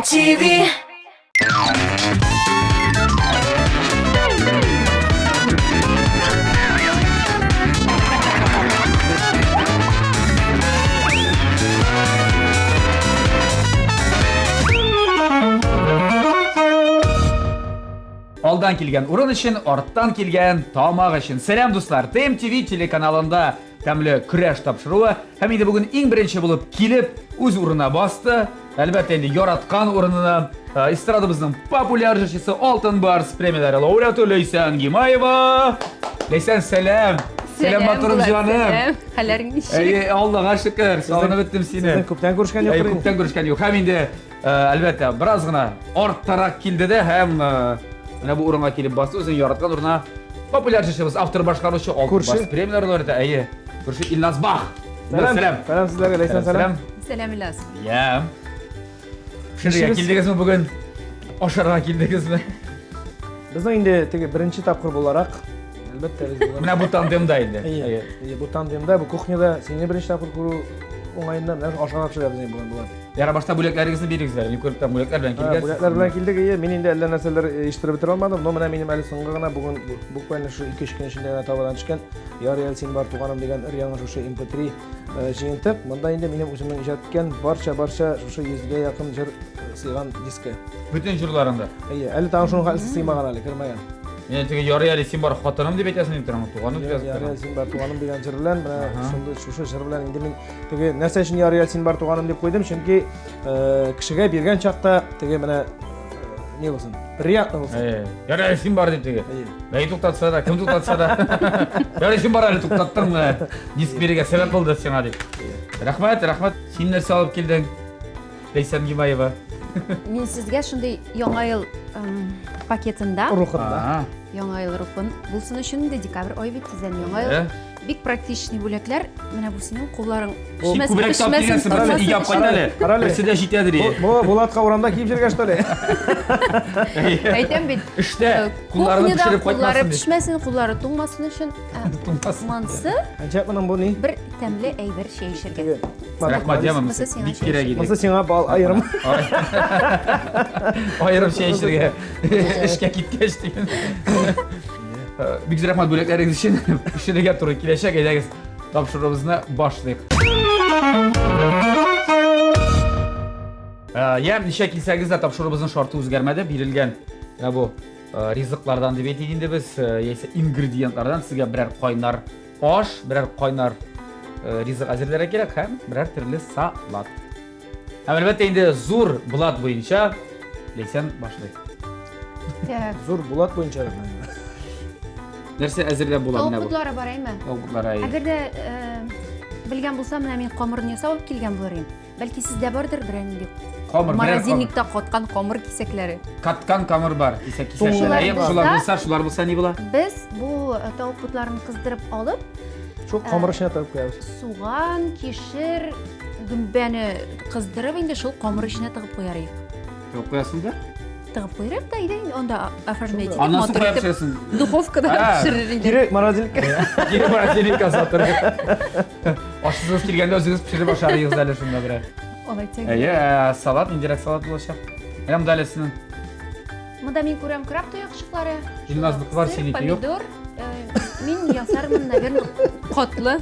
TV. Алдан килгән урын өчен, арттан килгән тамак өчен. Сәлам, дуслар! ТМТВ телеканалында тәмле көрәш тапшыруы һәм инде бүген иң беренче булып килеп үз урынына басты. Әлбәттә инде яраткан урынына эстрадабызның популяр җырчысы Алтын Барс премияләре лауреаты Ләйсән Гимаева. Ләйсән, сәлам! Сәлам, матурым җаным! Хәлләрең ничек? Әйе, Аллага шөкер, сагынып беттем сине. Сезнең күптән күрешкән юк. Әйе, күптән күрешкән юк. Һәм инде әлбәттә, бераз гына арттарак килде дә һәм менә бу урынга килеп басты, үзенең яраткан урынына популяр җырчыбыз, автор башкаручы, Алтын Барс премияләре лауреаты, әйе, күрше Илназ Бах. Сәлам. Сәлам сезләргә, Ләйсән, сәлам. Сәлам, Илназ. Я. Пешерергә килдегезме бүген? Ашарга килдегезме? Безнең инде теге беренче тапкыр буларак, әлбәттә, без бүген Менә бу тандемда инде. Әйе, әйе, бу тандемда, бу кухняда сине беренче тапкыр күрү уңаеннан менә ашарга пешерәбез инде бүген болар. Яра, башта бүләкләрегезне бирегез әле. Мин күреп торам, бүләкләр белән килгәнсез. Бүләкләр белән килдек, әйе. Мин инде әллә нәрсәләр ишеттереп бетерә алмадым, но менә минем әле соңгы гына бүген буквально шушы 2-3 көн эчендә генә табадан төшкән Ярый әле син бар, туганым дигән өр-яңа шушы MP3 җыентык. Монда инде минем үземнең иҗат иткән барча-барча шушы 100гә якын җыр сыйган дискы. Бөтен җырларың да. Әйе, әле тагын шуның хәлсе сыймаган әле, кермәгән. Менә теге Ярый әле син бар, хатыным дип әйтәсең дип торам, туганым дип язып Ярый әле син бар, туганым дигән җыр белән, менә шундый шушы җыр белән инде мин теге нәрсә өчен Ярый әле син бар, туганым дип куйдым, чөнки кешегә биргән чакта теге менә ни булсын, приятно булсын. Әйе. Ярый әле син бар дип теге. Бәй туктатса да, кем туктатса да. Ярый син бар әле туктаттың менә. Диск бирергә сәбәп булды сиңа дип. Рәхмәт, рәхмәт. Син нәрсә алып килдең? Ләйсән Гимаева. Мин сезгә шундый яңа ел пакетында. Рухында. Яңа ел рухын булсын өчен инде декабрь ай бит тиздән яңа ел. Бик практичный бүләкләр. Менә бу синең кулларың пешмәсен, күбрәк тап дигәнсең, берсе өйгә алып кайт әле. Берсе дә җитәдер. Бу Булатка урамда киеп йөргән что ли? Әйтәм бит. Эштә кулларны пешереп кайтмасын. Куллары пешмәсен, куллары туңмасын өчен. Туңмасын. Монсы. Әнчә моның бу ни? Бер тәмле әйбер чәй эчәргә. Рәхмәт, яме, бик кирәк иде. Монсы сиңа бал аерым. Аерым чәй эчәргә. Эшкә киткәч дигән. Бик зур рәхмәт бүләкләрегез өчен. Пешерергә туры киләчәк. Әйдәгез, тапшыруыбызны башлыйк. Я, ничә килсәгез дә тапшыруыбызның шарты үзгәрмәде. Бирелгән менә бу ризыклардан дип әйтик инде без, яисә ингредиентлардан сезгә берәр кайнар аш, берәр кайнар ризык әзерләргә кирәк һәм берәр төрле салат. Һәм әлбәттә инде зур блат буенча Ләйсән башлый. Так. Зур булат буенча. Нәрсә әзерләп була менә бу? Тавык ботлары бар, әйме? Тавык ботлары, әйе. Әгәр дә белгән булсам, менә мин камырны ясап алып килгән булыр идем. Бәлки сездә бардыр берәр нинди камыр, морозильникта каткан камыр кисәкләре. Каткан камыр бар, кисәк кисәкләре. Әйе, шулар булса, шулар булса ни була? Без бу тавык ботларын кыздырып алып, Шул камыр эченә тыгып куябыз. Суган, кишер, гөмбәне кыздырып инде шул камыр эченә тыгып куяр идек. Тыгып куясың да? Тыгып куяр идек тә инде анда оформлять итеп, Аннан соң матур куя итеп пешерәсең. духовкада пешерер идек. Кире морозильникка. Кире морозильникка сатыр. Ашысыз килгәндә үзегез пешереп ашарыгыз әле шунда берәр. Алай тәң. Әйе, салат, ниндирәк салат булачак? Менә монда әле сезнең Монда мин күрәм краб таякчыклары. Илназныкы бар, синеке юк. Помидор. Мин ясармын, наверное, котлы.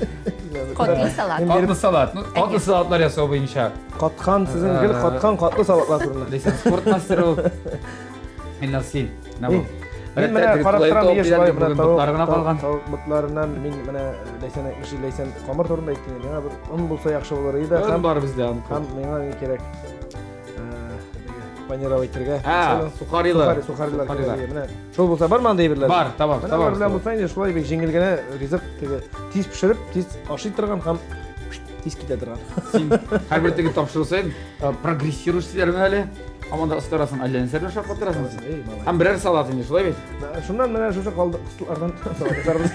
Котлы салат. Котлы салат. Ну, котлы салатлар ясау буенча. Каткан, сезнең гел каткан котлы салатлар турында. Ләйсән спорт мастеры ул. Илназ син. Менә бу. Мин менә карап торам, еш шулай менә тавык тавык ботларыннан мин менә Ләйсән әйтмешли, Ләйсән камыр турында әйтте. Миңа бер он булса яхшы булыр иде. Он бар бездә, он. Һәм миңа ни кирәк? Панировать итәргә. Сухарилар. Сухарилар. Менә шул булса бармы андый әйберләр? Бар, табам, табам. Менә белән булса инде шулай бик җиңел генә ризык теге тиз пешереп, тиз ашый торган һәм тиз китә торган. Син һәрбер теге тапшыру саен прогрессируешь диләрме әле? Һаман да остарасың, әллә нәрсә белән шаккатырасың син. Һәм берәр салат инде, шулай бит? Шуннан менә шушы калдыклардан салат ясарбыз.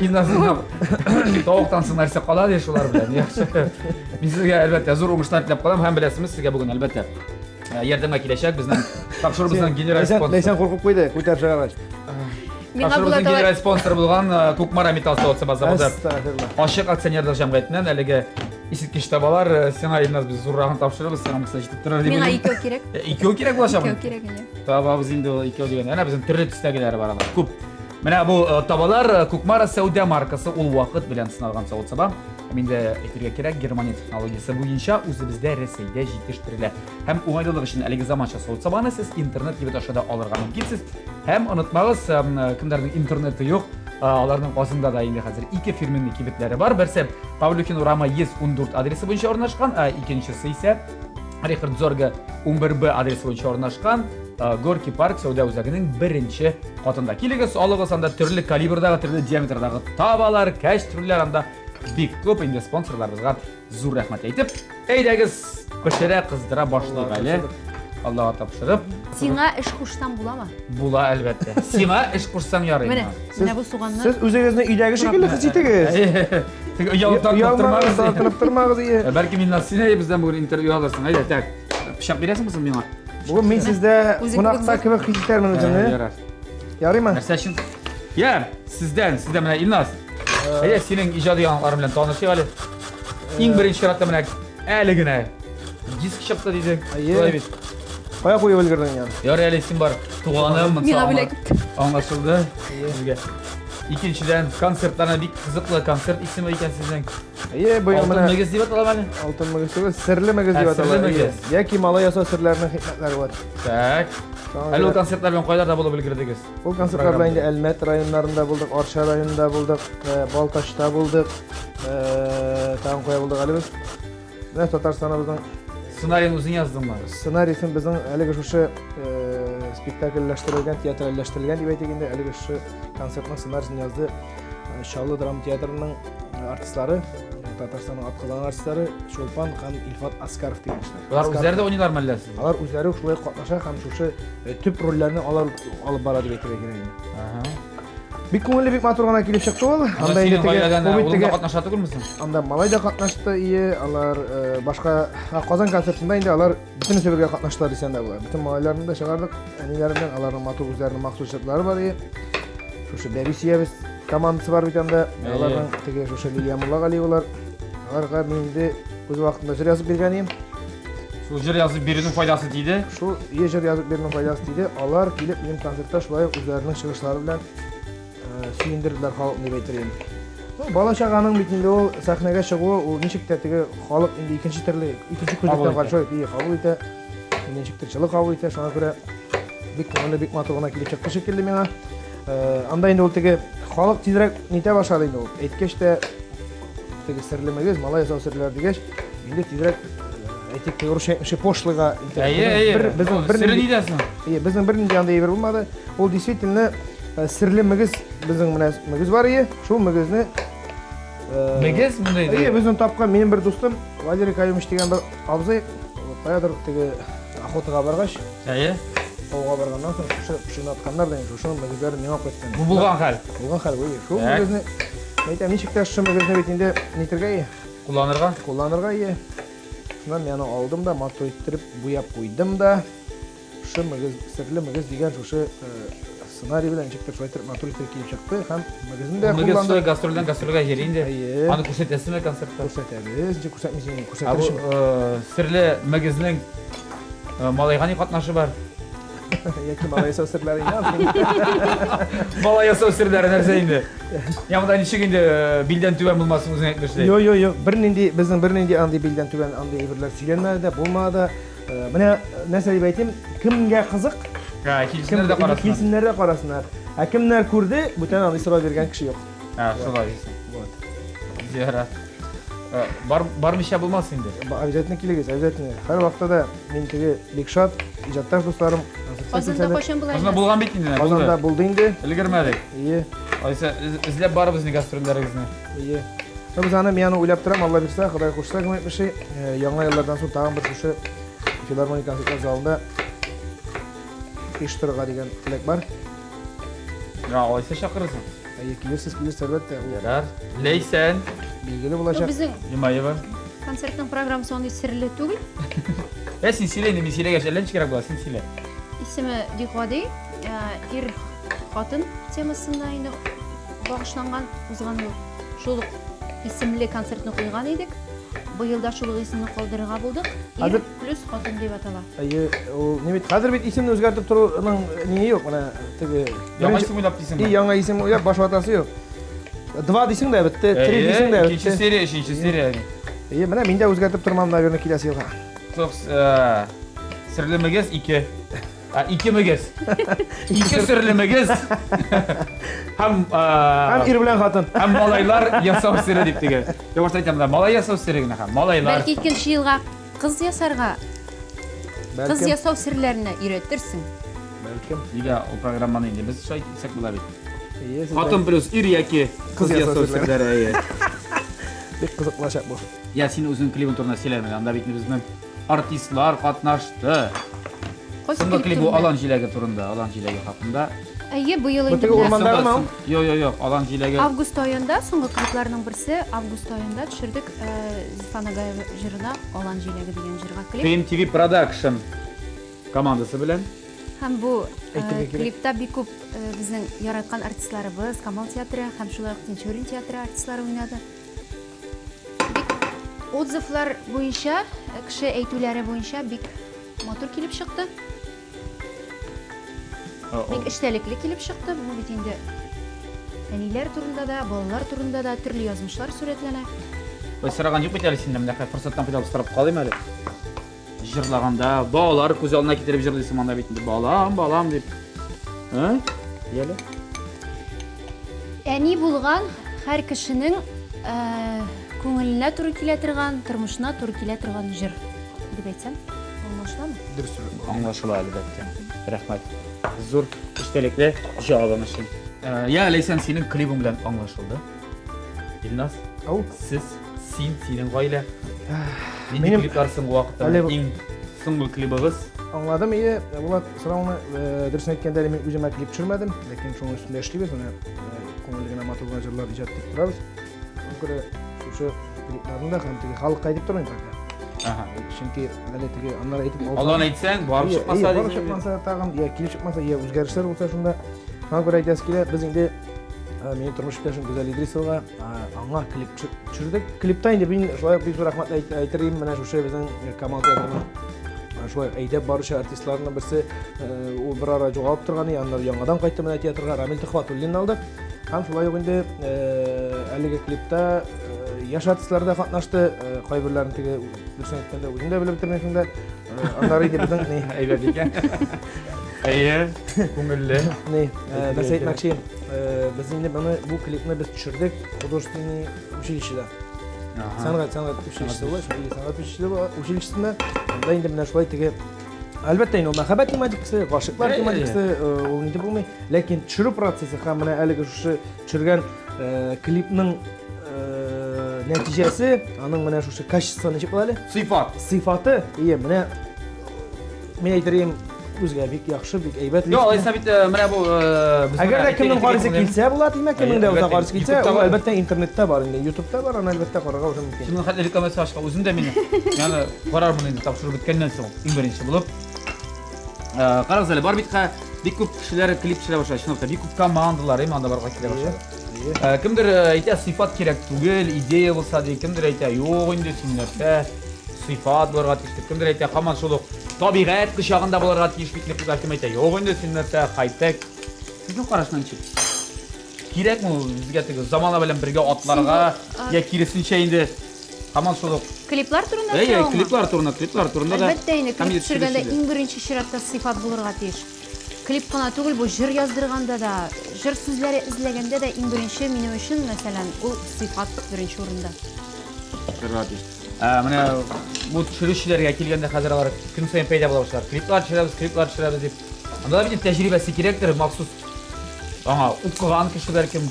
Илназның тавыктан соң нәрсә кала ди шулар белән. Яхшы. Мин сезгә әлбәттә зур уңышлар теләп калам һәм беләсезме, сезгә бүген әлбәттә ярдәмгә киләчәк безнең тапшыруыбызның генераль спонсоры. Ләйсән куркып куйды, күтәреп чыгаргач. Миңа Тапшыруыбызның генераль спонсоры булган Кукмара металл савыт-саба заводы Әстәгъфирулла. Ачык акционерлык җәмгыятеннән әлеге Искиткеч табалар. Э, сиңа, Илназ, без зуррагын тапшырабыз, сиңа монысы җитеп торыр дип Миңа икәү кирәк. Э, икәү кирәк булачакмы? Икәү кирәк, әйе. Табабыз инде ул икәү дигән. Әнә безнең төрле төстәгеләре бар алар. Күп. Менә бу э, табалар Кукмара сәүдә маркасы ул вакыт белән сыналган савыт-саба. Һәм инде әйтергә кирәк, Германия технологиясе буенча үзебездә Рәсәйдә җитештерелә. Һәм уңайлылык өчен әлеге заманча савыт-сабаны сез интернет кибет аша да алырга мөмкинсез. Һәм онытмагыз, кемнәрнең интернеты юк, аларның Казанда да инде хәзер ике фирменный кибетләре бар. Берсе Павлюхин урамы 114 адресы буенча урнашкан, ә икенчесе исә Рихард Зорге 11Б адресы буенча урнашкан Горки парк сәүдә үзәгенең беренче катында. Килегез, алыгыз, анда төрле калибрдагы, төрле диаметрдагы табалар, кәчтрүлләр анда бик күп. Инде спонсорларыбызга зур рәхмәт әйтеп, әйдәгез, пешерә, кыздыра башлыйк әле. Аллага тапшырып. Сиңа эш кушсам буламы? Була, әлбәттә. Сиңа эш кушсаң ярый. Менә, менә бу суганны. Сез үзегезне өйдәге шикелле хис итегез. Теге оялып тартынып тормагыз. Тартынып тормагыз, ие. Бәлки миннән син әй бездән бүген интервью алырсың. Әйдә, так. Пычак бирәсеңме соң миңа? Бүген мин сездә кунакта кебек хис итәрмен үземне. Ярар. Ярыймы? Нәрсә өчен? Я, сездән, сездән менә Илназ. Әйдә, синең иҗади яңалыкларың белән танышыйк әле. Иң беренче чиратта менә әле генә диск чыкты дидең. Шулай бит. Кая куеп өлгердең яны? Ярый әле син бар. Туганым, Миңа бүләк итте. Аңлашылды. Сезгә. Икенчедән, концертларына бик кызыклы концерт исеме икән сезнең. Әйе, быел Алтын менә мөгез дип атала әле. Алтын мөгез түгел, серле мөгез дип Ә, атала. серле мөгез. Яки малай ясау серләренең хикмәтләре бар. Так. Әле ул концертлар белән кайларда булып өлгердегез? Ул концертлар белән инде Әлмәт районнарында булдык, Арча районында булдык, э, Балтачта булдык, э, тагын кая булдык әле без? Менә Татарстаныбызның Сценарийын үзең яздыңмы? Сценарийсын безнең әлеге шушы э, спектакльләштерелгән, театральләштерелгән дип әйтик инде, әлеге шушы концертның сценарийсын язды Чаллы драма театрының артистлары, Татарстанның атказанган артистлары Чулпан һәм Илфат Аскаров дигән кешеләр. Алар үзләре дә уйныйлармы әллә? Алар үзләре шулай катнаша һәм шушы э, төп рольләрне алар алып бара дип әйтергә кирәк инде. Ага. Бик күңелле, бик матур гына килеп чыкты ул. Анда инде теге ул бит теге катнаша түгелмесең? Анда малай да катнашты, ие, алар э, башка Казан концертында инде алар бөтенесе бергә катнаштылар дисәң дә була. Бөтен малайларны да чыгардык, әниләре белән аларның матур үзләренең махсус җырлары бар ие. Шушы Бәби сөябез командасы бар бит анда. Аларның теге шушы Лилия Муллагалиевалар. Аларга мин инде үз вакытында җыр язып биргән идем. Шул җыр язып бирүнең файдасы тиде. Шул е җыр язып бирүнең файдасы тиде. Алар килеп минем концертта шулай ук үзләренең чыгышлары белән э, сөендерделәр халыкны дип әйтер идем. Ну, бала чаганың бит инде ул сәхнәгә чыгуы, ул ничек тә теге халык инде икенче төрле, икенче күзлектән каршы, кабул итә. Ничектер җылы кабул итә, шуңа күрә бик күңелле, бик матур гына килеп чыкты шикелле миңа. Э, анда инде ул теге халык тизрәк нитә башлады инде ул. Әйткәч тә теге серле мөгез, малай ясау серләр дигәч, инде тизрәк э, әйтик, теге русча әйтмешли пошлыйга Әйе, әйе. Бер, безнең бер Серле нидә соң? Әйе, безнең бернинди андый әйбер булмады. Ул действительно э, серле мөгез, безнең менә мөгез бар ие, шул мөгезне Мөгез мондый. Әйе, безнең тапкан минем бер дустым Валерий Каюмович дигән бер абзый каядыр теге охотага баргач, Әйе. Ауга барганнан соң шушы пошины атканнар да шушы мөгезләре миңа кайткан. Бу булган хәл. Булган хәл бу. Шул мөгезне әйтәм, ничек тә шушы мөгезне бит инде нитергә ие. Кулланырга? Кулланырга ие. Шуннан мин аны алдым да, матур иттереп буяп куйдым да. Шушы мөгез, серле мөгез дигән шушы э, сценарий белән ничектер шулай итеп матур итеп килеп чыкты һәм мөгезне дә Мөгез шулай гастрольдән гастрольгә йөри инде. Әйе. Аны күрсәтәсеңме концертта? Күрсәтәбез, ничек күрсәтмисең, Ә күрсәтер бу өчен. э, серле мөгезнең э, малайга ни катнашы бар? Яки малай ясау серләре инде. Малай ясау серләре нәрсә инде? Я монда ничек инде э, билдән түбән булмасын үзең әйтмешли. Йо, йо, йо, бернинди безнең бернинди андый билдән түбән андый әйберләр сөйләнмәде дә, булмады да. Э, менә э, нәрсә дип әйтим, кемгә кызык, Ә, килсеннәр дә карасыннар. Килсеннәр дә карасыннар. Ә кемнәр күрде, бүтән андый сорау биргән кеше юк. Ә, шулай дисең. Вот. Зөһрә. Э, бар бармыйча булмас инде. Обязательно килегез, обязательно. Һәр вакытта да мин теге бик шат, иҗатташ дусларым. Казанда кайчан була? Казанда булган бит инде. Казанда булды инде. Өлгермәдек. Ие. Алайса эзләп барыбыз инде гастрольләрегезне. Ие. Ну, без аны, мин аны уйлап торам, Алла бирсә, Ходай кушса, кем әйтмешли, э, яңа еллардан соң тагын бер шушы филармония концертлар залында оештырырга дигән теләк бар. Я, алайса чакырырсың. Әйе, килерсез, килерсез, әлбәттә. Ул Ярар. Ләйсән. Билгеле булачак. Ну, безнең Юмаева. Концертның программасы андый серле түгел. Ә син сөйлә инде, мин сөйләгәч әллә ничек кирәк була, син сөйлә. Исеме бик гади, э, ир хатын темасына инде багышланган узган ел шул ук исемле концертны куйган идек. Быел да шул ук исемне калдырырга булдык. Ир плюс хатын дип атала. Әйе, ул ни бит хәзер бит исемне үзгәртеп торуның ние юк, менә теге Яңа исем уйлап дисеңме? И, яңа исем уйлап баш ватасы юк. Два дисең дә бетте, три дисең дә бетте. Икенче серия, өченче серия. Әйе, менә мин дә үзгәртеп тормам, наверное, киләсе елга. Стоп, серлемегез ике. Ә, ике мөгез. Ике серле мөгез. Һәм Һәм ир белән хатын. Һәм малайлар ясау сере дип теге. Я башта әйтәм, малай ясау сере генә һәм малайлар. Бәлки икенче елга кыз ясарга, кыз ясау серләренә өйрәтерсең. Бәлкем. Нигә ул программаны инде без шулай итсәк була бит. Хатын плюс ир яки кыз ясау серләре. Әйе. Бик кызык булачак бу. Я син үзең клибың турында сөйләмә, анда бит безнең артистлар катнашты. Кайсы Соңгы клип клип бу турында? Алан җиләге турында, Алан җиләге хакында. Әйе, быел Бу инде теге менә урмандагы ма ул? Юк, юк, юк, Алан җиләге. Август аенда соңгы клипларның берсе август аенда төшердек Зифа Нагаева җырына Алан җиләге дигән җырга клип. TMTV Production командасы белән. Һәм бу Әйтергә кирәк. клипта бик күп безнең яраткан артистларыбыз, Камал театры һәм шулай ук Тинчурин театры артистлары уйнады. Бик отзывлар буенча, кеше әйтүләре буенча бик матур килеп чыкты. Бик эчтәлекле килеп чыкты. Бу бит инде әниләр турында да, балалар турында да төрле язмышлар сурәтләнә. Ой, сораган юк бит әле синнән, менә форсаттан файдаланып сорап калыйм әле. Җырлаганда балалар күз алдына китереп җырлыйсың монда бит инде. Балам, балам дип. Ә? Яле. Әни булган һәр кешенең күңеленә туры килә торган, тормышына туры килә торган җыр дип әйтсәм, аңлашыламы? Дөрес. Аңлашыла, әлбәттә. Рәхмәт. Зур эчтәлекле җавабың өчен. Я, Ләйсән, синең клибың белән аңлашылды. Илназ, Ау. сез, син, синең гаилә. Нинди Минем- клиплар соңгы вакытта? Әле- Иң соңгы клибыгыз? Аңладым, ие, Булат, сорауны дөресен әйткәндә әле мин үземә клип төшермәдем, ләкин шуның өстендә эшлибез, менә күңелле генә матур гына җырлар иҗат итеп торабыз. Шуңа күрә шушы клипларны да һәм теге халыкка әйтеп тормыйм пока. Ага. Чөнки әле теге аннары әйтеп алсам. Алдан әйтсәң, барып чыкмаса Барып чыкмаса тагын, я килеп чыкмаса, я үзгәрешләр булса шунда. Шуңа күрә әйтәсе килә, без инде минем тормыш иптәшем Гүзәл Идрисовага аңа клип төшердек. Клипта инде мин шулай ук бик зур рәхмәт әйтер идем, менә шушы безнең Камал театрының шулай әйдәп баручы артистларының берсе, ул бер ара югалып торган иде, аннары яңадан кайтты менә театрга, Рамил Төхвәтуллин алды. Һәм шулай ук инде әлеге клипта яшь артистлар да катнашты, кайберләрен теге дөресен әйткәндә үзем дә белеп бетермим шунда. Аннары инде безнең ни әйбәт икән. Әйе, күңелле. Ни, нәрсә әйтмәкче, без инде моны бу клипны без төшердек художественный училищеда. Сәнгать, сәнгать училищесы була, сәнгать училищесында. Анда инде менә шулай теге Әлбәттә, инде ул мәхәббәт тематикасы, гашыйклар тематикасы, ул инде булмый. Ләкин төшерү процессы һәм менә әлеге шушы төшергән клипның нәтиҗәсе, аның менә шушы качество ничек була әле? Сыйфат. Сыйфаты, ие, менә мин әйтер идем, үзгә бик яхшы, бик әйбәт. Юк, алайса бит менә бу Әгәр дә кемнең карыйсы килсә була, димәк, кемнең дә булса карыйсы килсә, ул әлбәттә интернетта бар инде, YouTube'та бар, аны әлбәттә карарга уже мөмкин. Шуның хәтле рекламасы ачка үзем дә мине. Яны карармын инде тапшыру беткәннән соң, иң беренче булып. Карагыз әле, бар бит бик күп кешеләр клип төшерә башлады, чынлап та, бик күп командалар, әйме, анда барырга килә башлады. Кемдер әйтә, сыйфат кирәк түгел, идея булса ди, кемдер әйтә, юк инде, син нәрсә, сыйфат булырга тиеш дип, кемдер әйтә, һаман шул ук табигать кочагында булырга тиеш бит клиплар, кем әйтә, юк инде, син нәрсә, хай-тек. Сезнең карашны ничек? Кирәкме ул безгә теге замана белән бергә атларга, я киресенчә инде һаман шул ук Клиплар турында Әйе, сорауыңмы? клиплар турында, клиплар турында да. Әлбәттә инде, клип төшергәндә иң беренче чиратта сыйфат булырга тиеш. Клип кына түгел, бу җыр яздырганда да, җыр сүзләре эзләгәндә дә иң беренче минем өчен, мәсәлән, ул сыйфат беренче урында. Булырга тиеш. Ә, менә бу төшерүчеләргә килгәндә хәзер алар көн саен пәйда була башлар. Клиплар төшерәбез, клиплар төшерәбез дип. Анда да бит тәҗрибәсе кирәктер, махсус аңа укыган кеше бәлкем,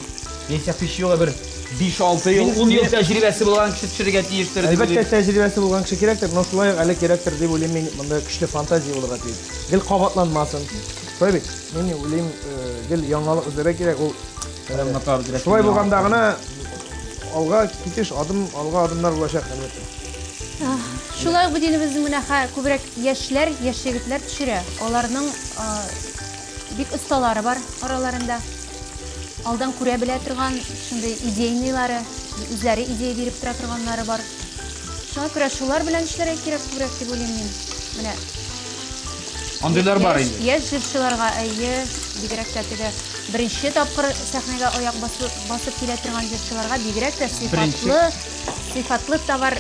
яисә һич югы бер 5-6 ел, 10 ел тәҗрибәсе булган кеше төшерергә тиештер. Әлбәттә, тәҗрибәсе булган кеше кирәктер, но шулай ук әле кирәктер дип уйлыйм мин, монда көчле фантазия булырга тиеш. Гел кабатланмасын. Шулай бит? Мин уйлыйм, гел яңалык эзләргә кирәк, ул шулай булганда гына алга китеш, адым, алга адымнар булачак, әлбәттә. Шулай ук бит инде безнең менә күбрәк яшьләр, яшь егетләр төшерә. Аларның бик осталары бар араларында. Алдан күрә белә торган шундый идейныйлары, үзләре идея биреп тора торганнары бар. Шуңа күрә шулар белән эшләргә кирәк күбрәк дип уйлыйм мин. Менә Андыйлар бар инде. Яшь җырчыларга, әйе, бигрәк тә теге беренче тапкыр сәхнәгә аяк басып, басып килә торган җырчыларга бигрәк тә сыйфатлы, сыйфатлы товар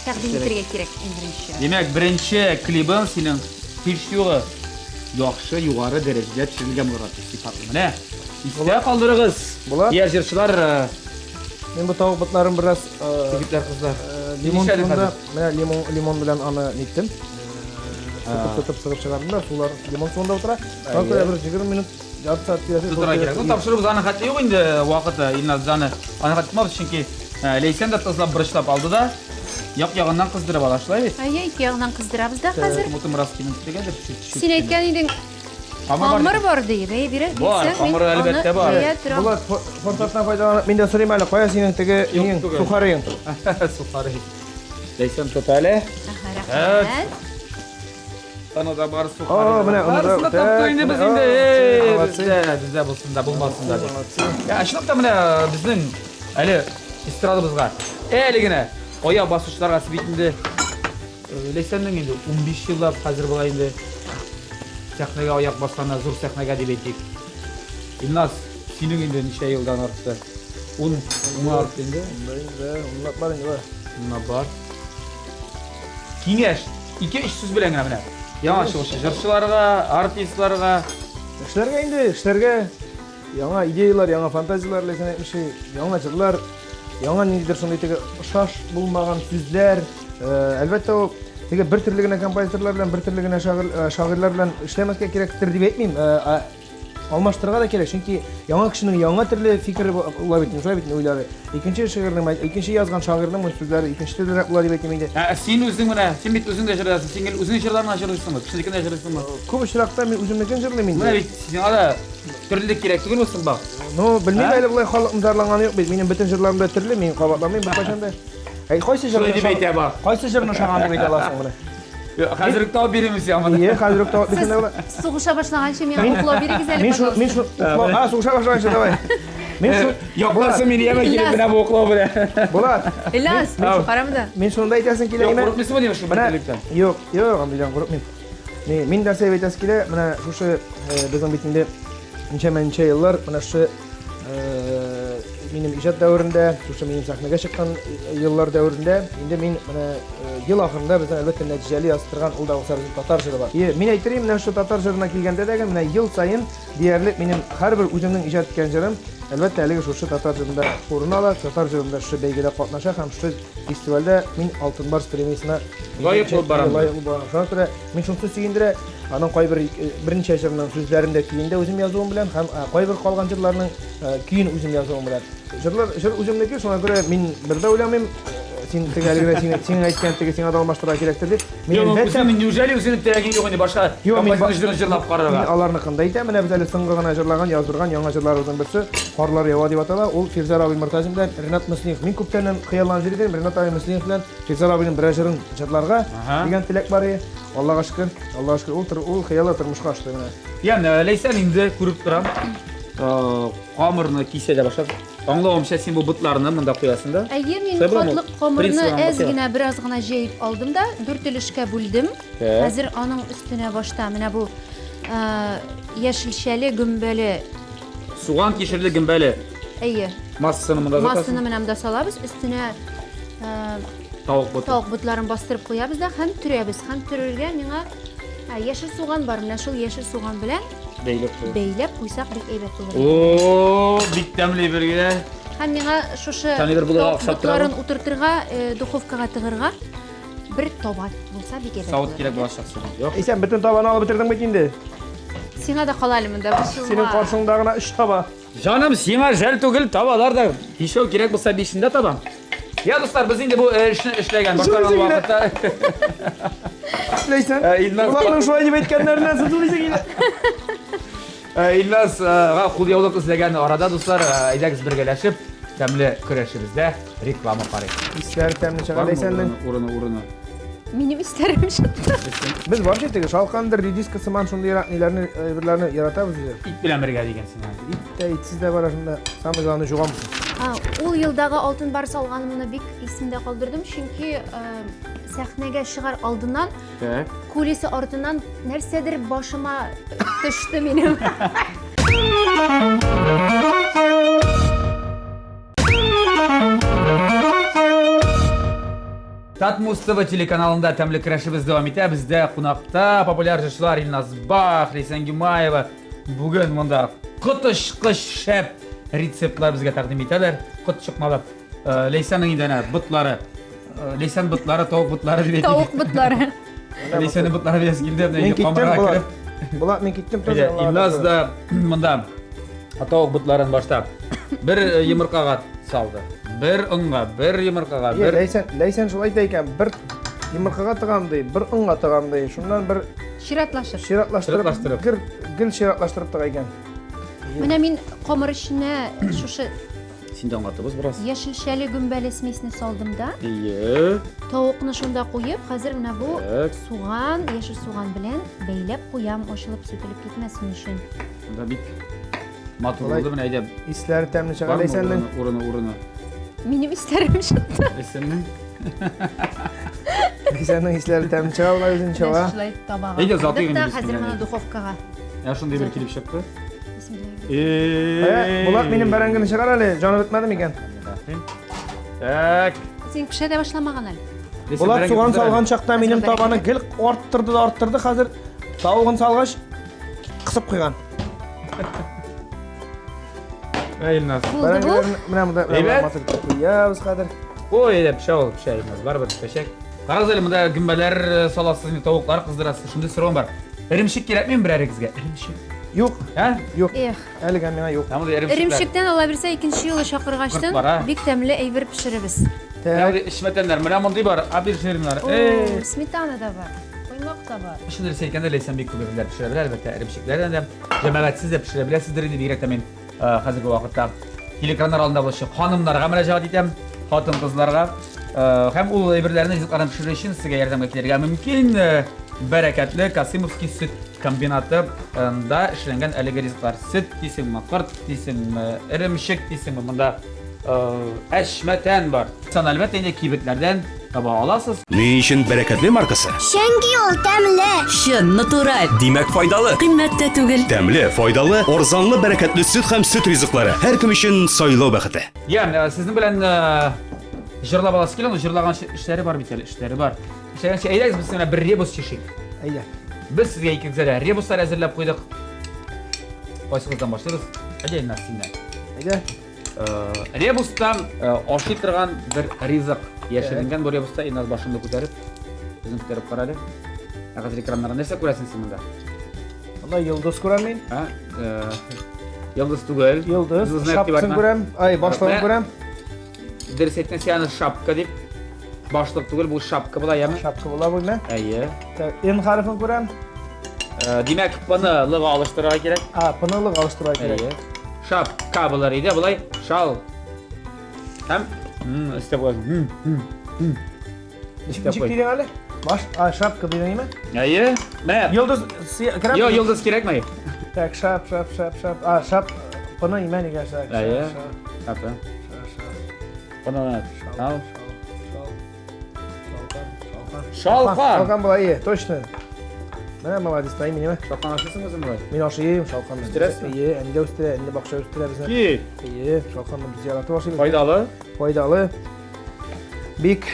тәкъдим итәргә кирәк иң беренче. Димәк, беренче клибың синең һич югы яхшы, югары дәрәҗәдә төшерелгән булырга тиеш, сыйфатлы. Менә истә калдырыгыз. Булат. Яшь җырчылар э, Мин бу тавык ботларын бераз э, Егетләр, кызлар. Э, лимон Нишләдең суында, хәзер? менә лимон, лимон белән аны ниттем. Сытып, сытып, сыгып чыгардым да, сулар лимон суында утыра. Шуңа күрә бер 20 минут, ярты сәгать тирәсе шул Тотырга кирәк. Ну, тирәсе. тапшырубыз аның хәтле юк инде вакыты, Илназ аны аны хәтле тотмабыз, чөнки э, Ләйсән дә тозлап, борычлап алды да, як-ягыннан кыздырып ала, шулай бит? Әйе, ике ягыннан кыздырабыз да хәзер. Мутым бераз киметергәдер, чуть-чуть. Син әйткән идең, Камыр бар. Камыр бар диеп, әй, бирә. Бар, камыры әлбәттә бар. Булат, форсаттан файдаланып, мин дә сорыйм әле, кая синең теге ниң, сухариң? Сухари. Ләйсән тот әле. Рәхмәт. Аны да бар сухари. О, менә аны да. Барысын да таптык инде без инде. Бездә, бездә булсын да, булмасын да. Я, чынлап та менә безнең әле эстрадабызга әле генә аяк басучыларга бит инде Ләйсәннең инде 15 еллап хәзер була инде сәхнәгә аяк басканы, зур сәхнәгә дип әйтик. Илназ, синең инде ничә елдан артты? 10, 10 артты инде. Унда инде, унлап бар инде бар. Унлап бар. Киңәш, ике-өч сүз белән генә менә. Яңа чыгучы җырчыларга, артистларга. Эшләргә инде, эшләргә. Яңа идеялар, яңа фантазияләр, Ләйсән әйтмешли, яңа җырлар, яңа ниндидер шундый теге ошаш булмаган сүзләр. Э, әлбәттә, ул теге бер төрле генә композиторлар белән, бер төрле генә шагыйрь, э, шагыйрьләр белән эшләмәскә кирәктер дип әйтмим. Э, алмаштырырга да кирәк, чөнки яңа кешенең яңа төрле фикере була бит, шулай бит уйлары. Икенче шигырьнең, икенче язган шагыйрьнең сүзләре икенче төрлерәк була дип әйтим инде. Ә син үзең менә, син бит үзең дә җырлыйсың, син гел үзеңнең җырларыңны җырлыйсыңмы, кешенекен дә җырлыйсыңмы? Күп очракта мин үземнекен җырлыйм инде. Менә бит сиңа да Төрлелек кирәк түгелме соң бак? Ну, белмим әле болай халыкның зарланганы юк бит. Минем бөтен җырларым да төрле, мин кабатламыйм беркайчан да. Әй, кайсы җырны Шулай дип әйтә бак. Кайсы җырны ошаган дип әйтә аласың менә? Хәзер үк табып бирим сиңа моны. Ие, хәзер үк табып бирсәң дә була. Сугыша башлаганчы миңа уклау бирегез әле, Мин шул, мин шул, а, сугыша башлаганчы, давай. Мин шул, Якларсың мине яме килеп менә бу уклау белән. Булат. Ильяс, карамда. Мин шунда әйтәсең килә. Юк, курыкмыйсыңмы дим шул берлектән? Юк, юк, андыйдан курыкмыйм. Мин нәрсә әйтәсе килә, менә шушы э, безнең бит инде ничәмә-ничә еллар менә шушы э, минем иҗат дәверендә, шушы минем сәхнәгә чыккан еллар дәверендә инде мин менә э, ел ахырында безнең әлбәттә нәтиҗәле язып торган ул да булса безнең татар җыры бар. И, мин әйтер идем, менә шушы татар җырына килгәндә дә менә ел саен диярлек минем һәрбер үземнең иҗат иткән җырым әлбәттә әлеге шушы татар җырында урын ала, татар җырында шушы бәйгедә катнаша һәм шушы фестивальдә мин Алтын Барс премиясенә Лаек булып барам. Лаек булып барам. Шуңа күрә мин шунысы сөендерә, аның кайбер э, берничә җырының сүзләрен дә көен дә үзем язуым белән һәм э, кайбер калган җырларның э, көен үзем язуым белән. Җырлар җыр үземнеке, шуңа күрә мин бер дә уйламыйм, син теге әле генә син синең әйткән теге сиңа да алмаштырырга кирәктер дип. Мин әлбәттә неужели үзеңнең теләгең юк инде башка композитор җырлап карарга? Мин аларныкын да әйтәм. Менә без әле соңгы гына җырлаган, яздырган яңа җырларыбызның берсе Карлар ява дип атала. Ул Фирзәр абый Мортазин белән Ренат Мөслимов. Мин күптәннән хыялланып йөри идем Ренат абый Мөслимов белән Фирзәр абыйның берәр җырын җырларга дигән теләк бар иде. Аллага шөкер, Аллага шөкер, ул ул хыял да тормышка ашты менә. Ягъни, Ләйсән инде күреп торам. Камырны кисә дә башлады. Аңлавымча, син бу ботларны монда куясың да? Әйе, мин котлык камырны әз генә, бераз гына җәеп алдым да, дүрт өлешкә бүлдем. Хәзер аның өстенә башта менә бу яшелчәле, гөмбәле. Суган кишерле гөмбәле. Әйе. Массаны монда саласың. Массаны менә монда салабыз, өстенә тавык боты. Тавык ботларын бастырып куябыз да һәм төрәбез. Һәм төрергә миңа яшел суган бар. Менә шул яшел суган белән Бәйләп кую. Бәйләп куйсак бик әйбәт булыр. О, бик тәмле бергә. Һәм миңа шушы Тәмле булырга охшап тора. Ботларын утыртырга, э, духовкага тыгырга бер таба булса бик әйбәт. Савыт кирәк булачак сиңа. Юк. Исән бөтен табаны алып бетердең бит инде. Сиңа да кала әле монда борчылма. Синең каршыңда гына өч таба. Җаным, сиңа жәл түгел, табалар да. Бишәү кирәк булса, бишен дә табам. Я, дуслар, без инде бу э, эшне эшләгән башкарган вакытта. Ләйсән, э, Илназ Уларның шулай дип әйткәннәреннән соң түлисең инде. Э, Илназга кулъяулык эзләгән арада, дуслар, әйдәгез бергәләшеп, тәмле көрәшебездә реклама карыйк. Исләр тәмле чыга Ләйсәннең. Урыны, урыны. Минем исләрем чыкты. Без вообще теге шалкандыр, редиска сыман шундый ниләрне, әйберләрне яратабыз үзе. Ит белән бергә дигәнсең. Ит тә, итсез дә бара шунда. Самый главный жуган булсын. Ул елдагы алтын барс алганымны бик исемдә калдырдым, чөнки сәхнәгә чыгар алдыннан Так. кулиса артыннан нәрсәдер башыма төште минем. Татмус ТВ телеканалында тәмле көрәшебез дәвам итә. Бездә кунакта популяр җырчылар Илназ Бах, Ләйсән Гимаева. Бүген монда коточкыч шәп рецептлар безгә тәкъдим итәләр. Кот чыкмалы. Э, Ләйсәннең инде әнә ботлары. Э, Ләйсән ботлары, тавык ботлары дип әйтик. Тавык ботлары. Ләйсәннең ботлары белән килде. Менә Мин инде киттем, камерага Булат. кереп. Булат, мин киттем тоже. Әйдә, Илназ да монда тавык ботларын башта бер э, йомыркага салды. Бер онга, бер йомыркага, Е, бер Ләйсән, Ләйсән шулай әйтә икән, бер йомыркага тыгам ди, бер онга тыгам ди. Шуннан бер Чиратлашып. чиратлаштырып, Чиратлаштырып. гел, гел чиратлаштырып тыга икән. Менә мин камыр эченә шушы Син дә аңлатыбыз бераз. Яшелчәле гөмбәле смесне салдым да. Ие. Тавыкны шунда куеп, хәзер менә бу Так. суган, яшел суган белән бәйләп куям, ачылып сүтелеп китмәсен өчен. Монда бик матур Болай булды менә әйдә. Исләре тәмле чыга Бармы Ләйсәннең. урыны, урыны, урыны. Минем исләрем чыкты. Ләйсәннең. Ләйсәннең исләре тәмле чыга, болай үзен чыга. Шулай табага. Әйдә, затыйк куйдык та, инде хәзер бисмилла. моны духовкага. Ә шундый бер килеп чыкты. Бисмилла. Ә, Булат минем бәрәңгене чыгар әле, җаны бетмәде микән? Так. Син пешә дә башламаган әле. Ләйсән, Булат бәрәңге суган кыздыр әле. салган чакта минем Хәзер табаны гел арттырды да арттырды, хәзер тавыгын салгач кысып куйган. Әй, Илназ. Булды бу. Бәрәңгеләрне менә монда менә Әйбәт. матур итеп куябыз хәзер. Ой, әйдә, пешә ул, пешә, Илназ, барыбер пешәчәк. Карагыз әле, монда гөмбәләр э, саласыз, инде тавыклар кыздырасыз. Шундый соравым бар. Эремчек кирәкмиме берәрегезгә? Эремчек. Юк, Ә? юк. Эх. Әлегә миңа юк. Ә монда эремчекләр. Эремчектән ала бирсә икенче юлы чакыргачтын Корт бар, а? бик тәмле әйбер пешеребез. Менә Так, мондый эчмәтәннәр. Менә мондый бар, апельсиннар. О, Эй. сметана да бар. Коймак та бар. Чын дөрес әйткәндә, Ләйсән бик күп әйберләр пешерә белә, әлбәттә, эремчекләрдән дә. Җәмәгать сез дә пешерә беләсездер инде, бигрәк тә мин э, хәзерге вакытта телекраннар алдында булучы ханымнарга мөрәҗәгать итәм, хатын-кызларга. Э, Һәм ул әйберләрне, ризыкларны пешерү өчен сезгә ярдәмгә килергә мөмкин. Э, Бәрәкәтле Касымовский сөт комбинатында эшләнгән әлеге ризыклар. Сөт дисеңме, корт дисеңме, эремчек дисеңме, монда әшмәтән бар. Сан әлбәттә инде кибетләрдән таба аласыз. Ни өчен бәрәкәтле маркасы? Чөнки ул тәмле. Чын, натураль. Димәк, файдалы. Кыйммәт тә түгел. Тәмле, файдалы, арзанлы бәрәкәтле сөт һәм сөт ризыклары. Һәркем өчен сайлау бәхете. Я, сезнең белән җырлап аласы килә, но җырлаган эшләре бар бит әле, эшләре бар. Эшләгәнче әйдәгез без менә бер ребус чишик. Әйдә. Без сезгә икегезгә дә ребуслар әзерләп куйдык. Кайсыгыздан башлыйбыз? Әйдә, Илназ, синнән. Әйдә. Ребустан ашый торган бер ризык яшеренгән бу ребуста. Илназ башыңны күтәреп, үзең күтәреп кара әле. Ә хәзер экраннарда нәрсә күрәсең син монда? Монда йолдыз күрәм мин. А? Йолдыз түгел. Йолдыз, Йолдызны шапкасын игътибарына. күрәм, ай, башлыгын Менә күрәм. Дөрес әйткән, син аны шапка дип. Башлык түгел, бу шапка була, яме? Шапка була бу, мә. Әйе. Так, Н хәрефен күрәм. Димәк, П-ны Л-га алыштырырга кирәк. А, П-ны Л-га алыштырырга кирәк. Әйе. Шапка булыр иде, болай шал. Һәм өстәп куясың. Өстәп Ничек куй. дидең әле? Баш, а, шапка дидең име? Әйе. Менә. Йолдыз кирәкме? Йо, йолдыз кирәкме? Так, шап, шап, шап, шап. А, шап, П-ны имә нигә шап? Әйе. Шапка. П-ны ал. Шалкан. Шалкан була, әйе, точно. Менә молодец, тай минеме. Шалкан ашыйсың үзең болай? Мин ашыйм, шалкан. Үстерәсеңме? Әйе, әни дә үстерә, әни дә бакча үстерә безне. Ки. Әйе, шалканны без яратып ашыйбыз. Файдалы. Файдалы. Бик.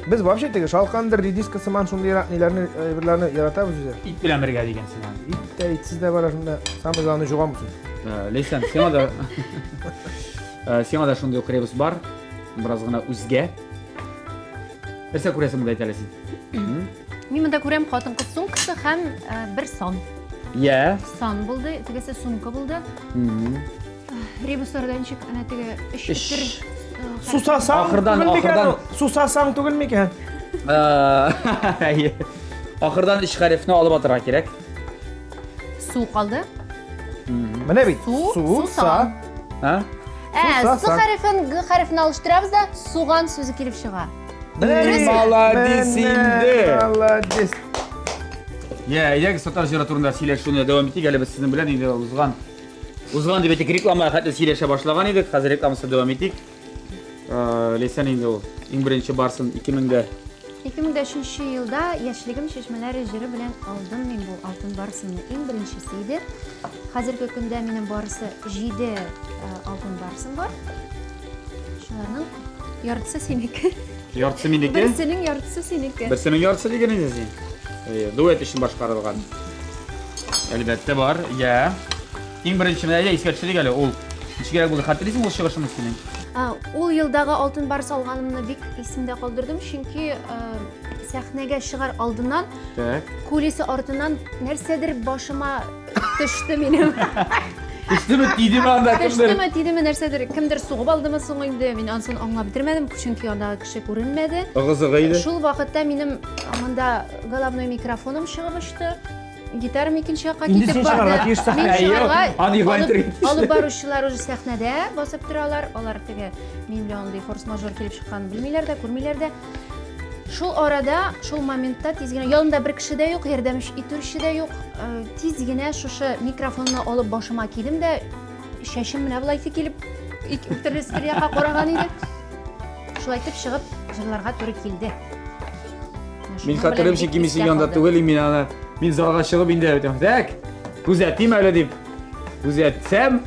Без вообще теге шалкандыр, редиска сыман шундый ниләрне, әйберләрне яратабыз үзе. Ит белән бергә дигән син аны. Ит тә, итсез дә бара шунда. Самый главный жуган булсын. Ләйсән, сиңа да сиңа да шундый ук ребус бар. Бераз гына үзгә. Нәрсә күрәсең монда әйт әле син? Мин монда күрәм хатын-кыз сумкасы һәм бер сан. Я. Сан булды, тегесе сумка булды. Ребусларда ничек әнә теге өч төр Сусасаң Ахырдан, түгел микән ахырдан. ул? Сусасаң түгел микән? Әйе. Ахырдан өч хәрефне алып атырга кирәк. Су калды. Менә бит. Су, Су, сусан. са. А? Ә, Суса, С сан. хәрефен Г хәрефен алыштырабыз да, суган сүзе килеп чыга. Молодец инде. Молодец. Я, әйдәгез татар җыры турында сөйләшүне дәвам итик. Әле без сезнең белән инде узган узган дип әйтик, реклама хәтле сөйләшә башлаган идек. Хәзер рекламасы дәвам итик. Э, Ләйсән инде ул иң беренче барсын 2000дә 2003 елда Яшьлегем чишмәләре җыры белән алдым мин бу алтын барсымны. Иң беренчесе иде. Хәзерге көндә минем барысы 7 алтын барсым бар. Шуларның яртысы синеке. Яртысы минеке? Берсенең яртысы синеке. Берсенең яртысы дигән инде син. Әйе, дуэт өчен башкарылган. Әлбәттә бар. Я. Иң беренче менә әйдә искә төшерик әле ул. Ничегрәк булды? Хәтерлисеңме ул чыгышыңны синең? Ул елдагы алтын барс алганымны бик исемдә калдырдым, чөнки сәхнәгә чыгар алдыннан, Так. кулиса артыннан нәрсәдер башыма төште минем. Төштеме, тидеме анда кемдер? Төштеме, тидеме нәрсәдер, кемдер сугып алдымы соң инде, мин анысын аңлап бетермәдем, чөнки андагы кеше күренмәде. Ыгы-зыгы иде. Шул вакытта минем монда головной микрофоным чыгып очты. Гитарам икенче якка Инде китеп син чыгарга барды. тиеш сәхнәгә. Мин чыгарга Аны игълан алып, итәргә тиеш. алып баручылар уже сәхнәдә басып торалар. Алар теге минем белән андый форс-мажор килеп чыкканын белмиләр дә, күрмиләр дә. Шул арада, шул моментта тиз генә янымда бер кеше дә юк, ярдәм итүче дә юк. Э, Тиз генә шушы микрофонны алып башыма кидем дә, чәчем менә болай килеп төрле бер якка караган иде. Шулай итеп чыгып җырларга туры килде. Мин хәтерлим, чөнки мин синең янында түгел, мин аны мин залга чыгып инде әйтәм. Так, күзәтим әле дип. Күзәтсәм,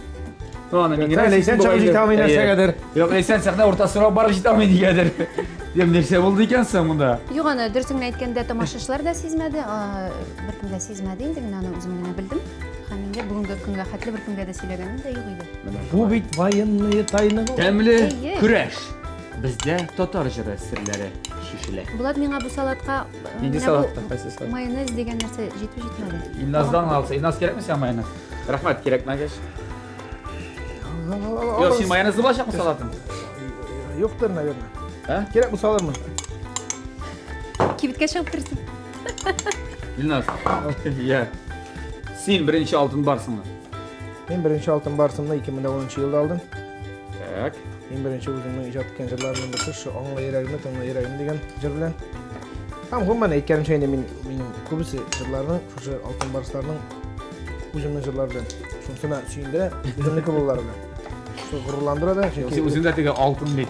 ну аны мин генә Ләйсән чыгып җитә алмый нәрсәгәдер. Юк, Ләйсән сәхнә уртасына барып җитә алмый нигәдер. Дим, нәрсә булды икән соң монда? Юк, аны дөресен генә әйткәндә тамашачылар да сизмәде, беркем дә сизмәде инде, мин аны үзем генә белдем. Һәм инде бүгенге көнгә хәтле беркемгә дә сөйләгәнем дә юк иде. Бу бит военные тайны. Тәмле көрәш. Бездә татар җыры серләре чишелә. Булат миңа бу салатка э, Нинди менә бу салатта? Кайсы салат? Майонез дигән нәрсә җитеп җитмәде. Илназдан алса, Илназ кирәкме сиңа майонез? Рәхмәт, кирәкмәгәч. Юк, син майонезлы булачакмы салатың? Юктыр, наверное. Ә? Кирәк булса алырмын. Кибеткә чыгып керсен. Илназ. Я. Син беренче алтын барсыңмы? Мин беренче алтын барсымны 2010 елда алдым. Так. Иң беренче үземнең иҗат иткән җырларымның берсе шу Аңла йөрәгемне, тыңла йөрәгемне дигән җыр белән. Һәм гомумән әйткәнемчә инде мин минем күбесе җырларның шушы Алтын барсларның үземнең җырлар белән. Шунысына сөендерә, үземнеке булулары белән. Шул горурландыра да, чөнки Син үзең дә теге алтын бит.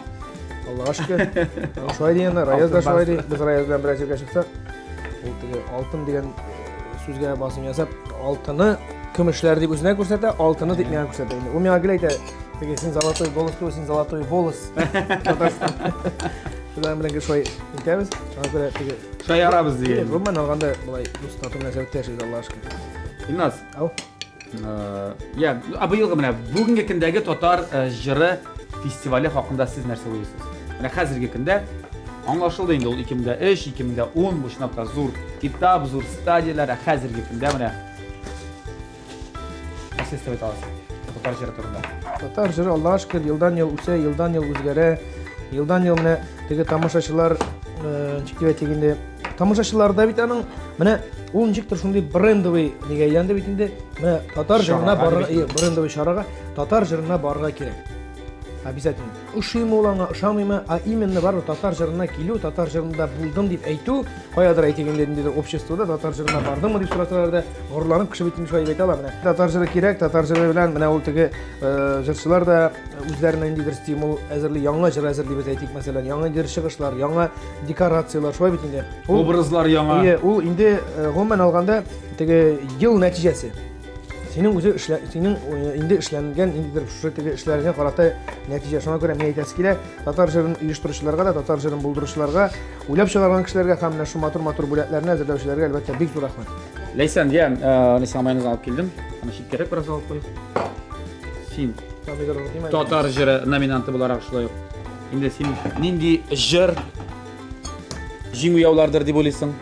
Аллага шөкер. Шулай ди инде, Раяз да шулай ди. Без Раяз белән берәр җиргә чыксак, ул теге алтын дигән сүзгә басым ясап, алтыны көмешләр дип үзенә күрсәтә, алтыны дип миңа күрсәтә инде. Ул миңа гел әйтә, теге син золотой голос түгел, син золотой волос. Татарстан. Без аның белән гел шулай итәбез. Шуңа күрә теге Шаярабыз дигән. Гомумән алганда болай дус тату мөнәсәбәттә яшибез, Аллага шөкер. Илназ. Ау. Я, ә быелгы менә бүгенге көндәге татар җыры фестивале хакында сез нәрсә уйлыйсыз? Менә хәзерге көндә аңлашылды инде ул 2003, 2010 бу чынлап та зур этап, зур стадияләр, ә хәзерге көндә менә нәрсә өстәп әйтә аласыз татар җыры турында? Татар җыры Аллага шөкер елдан-ел үсә, елдан-ел үзгәрә, елдан-ел менә теге тамашачылар ничек дип әйтик инде, тамашачылар да бит аның менә ул ничектер шундый брендовый нигә әйләнде бит инде. Менә татар җырына барырга, брендовый чарага татар җырына барырга кирәк. Обязательно. Ошыймы ул аңа, ошамыймы, а именно барыбер татар җырына килү, татар җырында булдым дип әйтү, каядыр әйтик инде ниндидер обществода татар җырына бардыңмы дип сорасалар да, горурланып кеше бит инде шулай дип әйтә ала менә. Татар җыры кирәк, татар җыры белән менә ул теге җырчылар да үзләренә ниндидер стимул әзерли, яңа җыр әзерлибез әйтик, мәсәлән, яңа ниндидер чыгышлар, яңа декорацияләр, шулай бит инде. Ул, Образлар яңа. Ие, ул инде гомумән алганда теге ел нәтиҗәсе. Синең үзе эшлә, синең инде эшләнгән ниндидер шушы теге эшләреңә карата нәтиҗә. Шуңа күрә мин әйтәсе килә, татар җырын оештыручыларга да, татар җырын булдыручыларга, уйлап чыгарган кешеләргә һәм менә шул матур-матур бүләкләрне әзерләүчеләргә әлбәттә бик зур рәхмәт. Ләйсән, я, мин сиңа майонез алып килдем. Аны читкәрәк бераз алып куй. Син татар җыры номинанты буларак шулай ук. Инде син нинди җыр җиңү яулардыр дип уйлыйсың?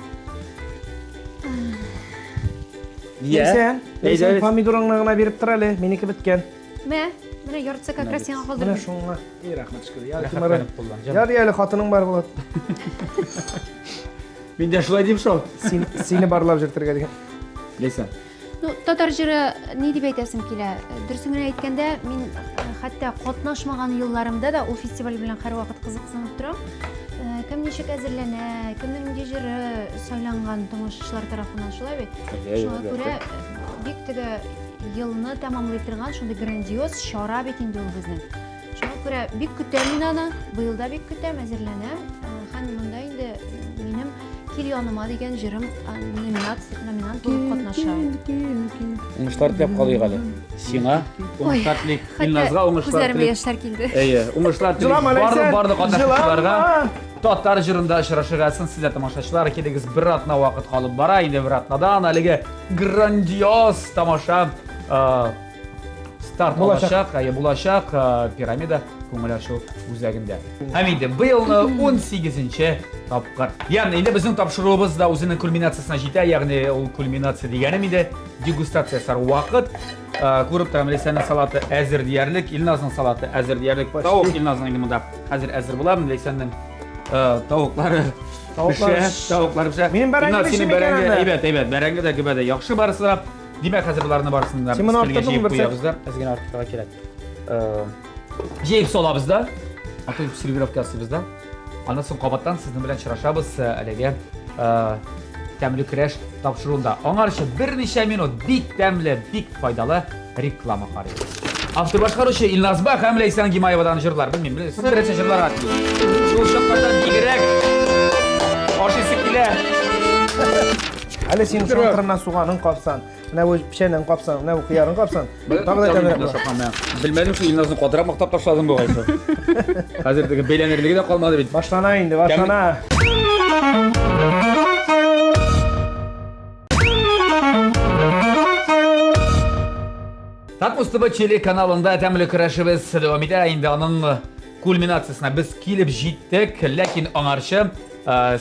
Ләйсән, Ләйсән, помидорыңны гына биреп тор әле, минеке беткән. Мә, менә яртысы как раз сиңа калдырдым. Менә шуңа. И рәхмәт шөкер. Ярый, Ярый әле хатының бар булат. Мин дә шулай дим шул. Син сине барлап җөртергә дигән. Ләйсән. Ну, татар җыры ни дип әйтәсем килә? Дөресен генә әйткәндә, мин хәтта катнашмаган елларымда да ул фестиваль белән һәрвакыт кызыксынып торам. Кем Кем ничек әзерләнә, кемнең нинди җыры сайланган тамашачылар тарафыннан, шулай бит? Шуңа күрә бик теге елны тәмамлый торган шундый грандиоз чара бит инде ул безнең. Шуңа күрә бик көтәм мин аны, быел да бик көтәм, әзерләнәм. Һәм монда инде минем Кил яныма дигән җырым номинант, номинант булып катнаша. Уңышлар теләп калыйк әле. Сиңа уңышлар телик, Илназга уңышлар Күзләремә телик. яшьләр килде. Әйе, уңышлар телик. Җылама, Барлык Ләйсән, барлык катнашучыларга җылама. татар җырында очрашырга язсын. Сез дә тамашачылар килегез, бер атна вакыт калып бара. Инде бер атнадан әлеге грандиоз тамаша э, старт Булачак. алачак, әйе, булачак э, пирамида күңел ачу үзәгендә. Һәм инде быелны 18-нче тапкыр. Ягъни инде безнең тапшыруыбыз да үзенең кульминациясенә җитә, ягъни ул кульминация дигәнем инде дегустация ясар вакыт. Э, Күреп торам, Ләйсәннең салаты әзер диярлек, Илназның салаты әзер диярлек. Тавык Илназның инде монда хәзер әзер була. Ләйсәннең э, тавыклары Тавыклар пешә, тавыклар пешә. Минем бәрәңге Илназ, синең пешми икән бәрәңге анда. әйбәт, әйбәт. Бәрәңге дә гөбә дә яхшы барысы да. Димәк, хәзер боларны барысын да Син моны өстәлгә арттырдыңмы җыеп берсе? куябыз да. Әз генә арттырырга кирәк. Э, Җыеп салабыз да. А то сервировка ясыйбыз да. Аннан соң кабаттан сезнең белән очрашабыз э, әлеге э, тәмле көрәш тапшыруында. Аңарчы берничә минут бик тәмле, бик файдалы реклама карыйбыз. Автор башкаручы Илназ Бах һәм Ләйсән Гимаевадан җырлар. Белмим, сез беренче җырларга тиеш. Шул чаклардан бигрәк ашыйсы килә. Әле син шул суганын капсан, менә бу печәнен капсан, менә бу кыярын капсан. Тагы да тәмлерәк була. Белмәдем шул Илназны катырак мактап ташладым бугай шул. Хәзер теге бәйләнерлеге дә калмады бит. Башлана инде, башлана. Татмус ТВ телеканалында тәмле көрәшебез дәвам итә. Инде аның кульминациясенә без килеп җиттек, ләкин аңарчы э,